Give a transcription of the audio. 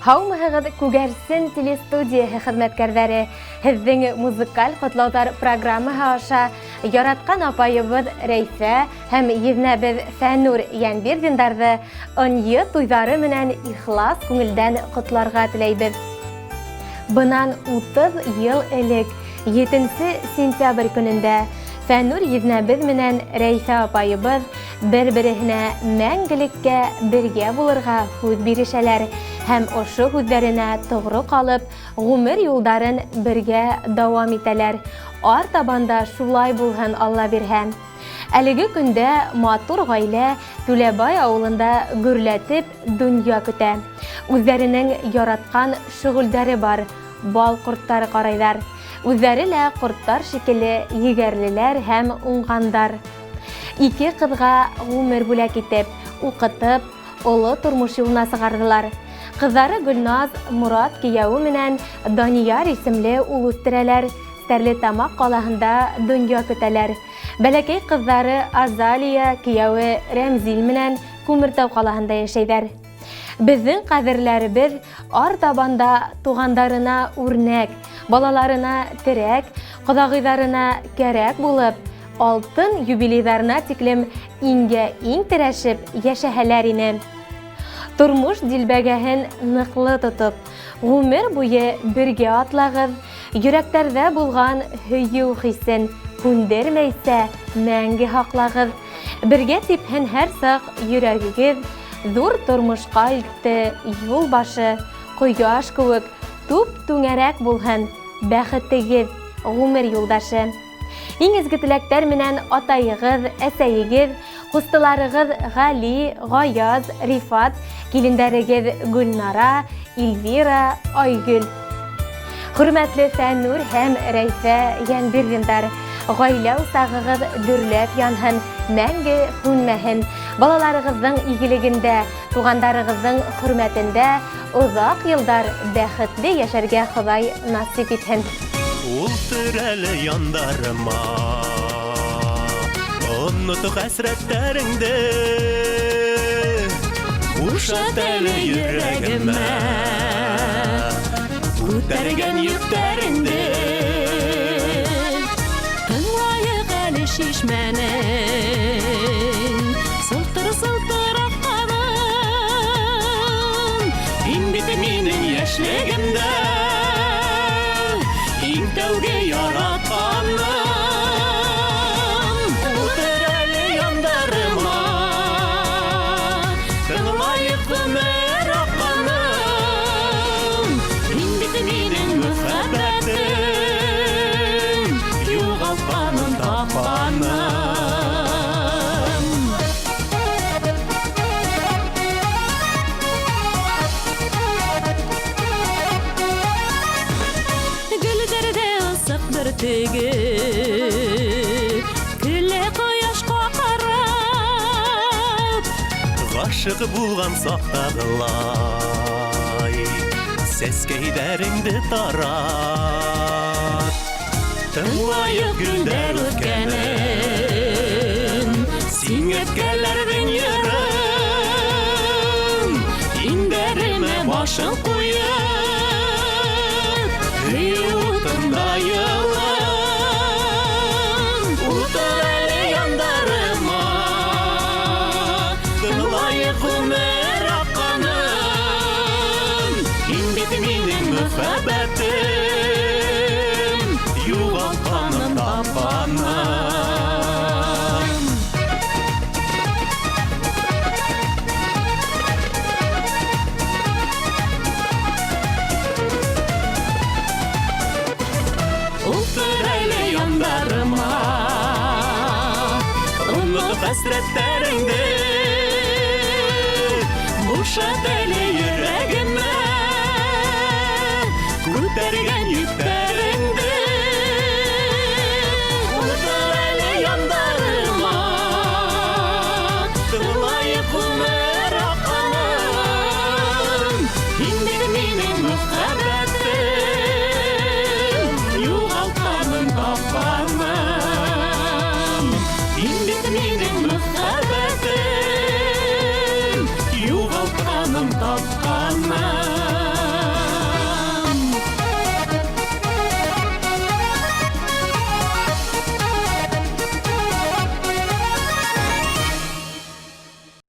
Һаумыһығыҙ, Күгәрсен телестудияһы хеҙмәткәрҙәре! Һеҙҙең музыкаль ҡотлауҙар программаһы аша яратҡан апайыбыҙ Рәйфә һәм еҙнәбеҙ Фәнүр Йәнбирҙиндарҙы ынйы туйҙары менән ихлас күңелдән ҡотларға теләйбеҙ. Бынан 30 йыл элек, 7 сентябрь көнөндә Фәнүр еҙнәбеҙ менән Рәйфә апайыбыҙ бер-береһенә мәңгелеккә бергә булырға һүҙ бирешәләр һәм ошо һүҙҙәренә тоғро ҡалып, ғүмер юлдарын бергә дауам итәләр. Артабан да шулай булһын, Алла бирһә. Әлеге көндә матур ғаилә Түләбай ауылында гөрләтеп дөнья көтә. Үҙҙәренең яратҡан шөғөлдәре бар, бал ҡорттары ҡарайҙар. Үҙҙәре лә ҡорттар шикелле егәрлеләр һәм уңғандар. Ике ҡыҙға ғүмер бүләк итеп, уҡытып, оло тормош юлына сығарҙылар. Ҡыҙҙары Гөлназ, Морат кейәүе менән Данияр исемле ул үҫтерәләр, Стәрлетамаҡ ҡалаһында донъя көтәләр. Бәләкәй ҡыҙҙары Азалия кейәүе Рәмзил менән Күмертау ҡалаһында йәшәйҙәр. Беҙҙең ҡәҙерләребеҙ артабан да туғандарына үрнәк, балаларына терәк, ҡоҙағыйҙарына кәрәк булып, алтын юбилейҙарына тиклем иңгә иң терәшеп йәшәһәләр ине. Тормош дилбәгәһен ныҡлы тотоп, ғүмер буйы бергә атлағыҙ, йөрәктәрҙә булған һөйөү хисен һүндермәйсә мәңге һаҡлағыҙ. Бергә типһен һәр саҡ йөрәгегеҙ, ҙур тормошҡа илтте юл башы, ҡояш кеүек түп-түңәрәк булһын бәхетегеҙ, ғүмер юлдашы. Иң изге теләктәр менән атайығыҙ, әсәйегеҙ, ҡустыларығыҙ Ғали, Ғаяз, Рифат, килендәрегеҙ Гөлнара, Эльвира, Айгөл. Хөрмәтле Фәнүр һәм Рәйфә Йәнбирҙиндар, ғаилә усағығыҙ дөрләп янһын, мәңге һүнмәһен. Балаларығыҙҙың игелегендә, туғандарығыҙҙың хөрмәтендә оҙаҡ йылдар бәхетле йәшәргә Хоҙай насип итһен. Ултыр әле яндарыма, онот хәсрәттәреңде, бушат әле йөрәгемә күтәргән йөктәреңде. Тыңлайыҡ әле шишмәнең сылтыр-сылтыр аҡҡанын. Һин бит минең йәшлегемдә иң тәүге яратҡаным. Ултыр әле яндарыма, тыңлайыҡ ғүмер аҡҡанын. Һин бит минең мөхәббәтем, юғалтҡаным, тапҡаным. Гөлдәрҙә ысыҡ бөртөгө көлә ҡояшҡа ҡарап. Ғашиҡ булған саҡтағылай сәскәйҙәреңде тарат. Тыңлайыҡ гөлдәр үҫкәнен, сиңерткәләрҙең йырын. Иңдәремә башың ҡуйып, һөйөү утында йылын. Ултыр әле яндарыма, тыңлайыҡ ғүмер аҡҡанын. Һин бит минең мөхәббәтем, юғалтҡаным, тапҡаным. Ултыр әле яндарыма, онот хәсрәттәреңде, бушат әле